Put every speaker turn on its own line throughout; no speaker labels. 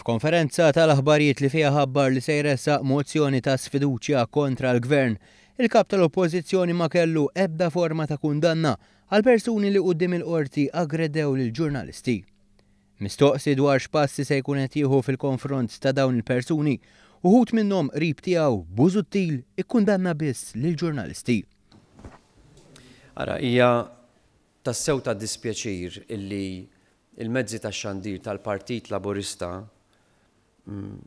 F'konferenza tal-aħbarijiet li fiha ħabbar li se jressaq mozzjoni ta' sfiduċja kontra l-Gvern, il-Kap tal-Oppożizzjoni ma kellu ebda forma ta' kundanna għal persuni li quddiem il-Qorti aggredew lill-ġurnalisti. Mistoqsi dwar x'passi se jkun qed jieħu fil-konfront ta' dawn il-persuni, uħud minnhom qrib tiegħu, Busuttil ikkundanna biss lill-ġurnalisti.
Ara, hija tassew ta' dispjaċir illi l-mezzi tax-xandir tal-Partit Laburista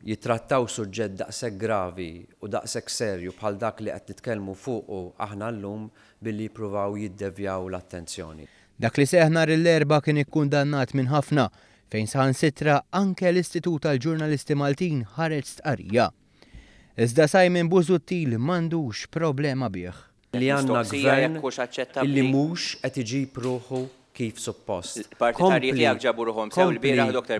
jittrattaw suġġett daqshekk gravi u daqshekk serju bħal dak li qed nitkellmu fuqu aħna llum billi jippruvaw jiddevjaw l-attenzjoni.
Dak li seħħ nhar l-Erbgħa kien ikkundannat minn ħafna, fejn saħansitra anke l-Istitut għall-Ġurnalisti Maltin ħareġ stqarrija. Iżda Simon Busuttil m'għandux problema bih.
Li għandna gvern illi mhux qed iġib ruħu kif suppost. Kompli, kompli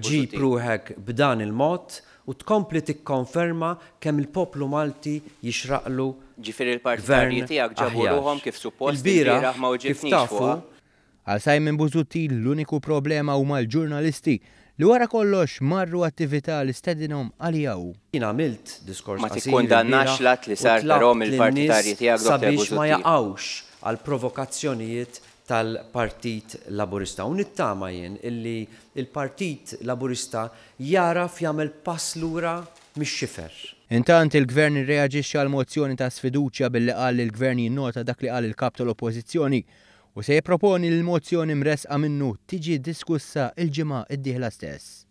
ġib ruħek b'dan il-mod u tkompli tikkonferma kemm il-poplu Malti jixraqlu gvern aħjar. Ilbieraħ, kif tafu,
Għal Simon Busuttil l-uniku problema huma l-ġurnalisti li wara kollox marru attività li stedinhom għaliha hu.
Jien għamilt diskors qasir ilbieraħ u tlabt lin-nies sabiex ma jaqgħux għall-provokazzjonijiet tal-Partit Laburista u nittama jien illi l-Partit Laburista jagħraf jagħmel pass lura mix-xifer.
Intant, il-Gvern irreaġixxa għall-mozzjoni ta' sfiduċja billi qal li l-Gvern jinnota dak li qal il-Kap tal-Oppożizzjoni u se jipproponi li l-mozzjoni mressqa minnu tiġi diskussa l-ġimgħa d-dieħla stess.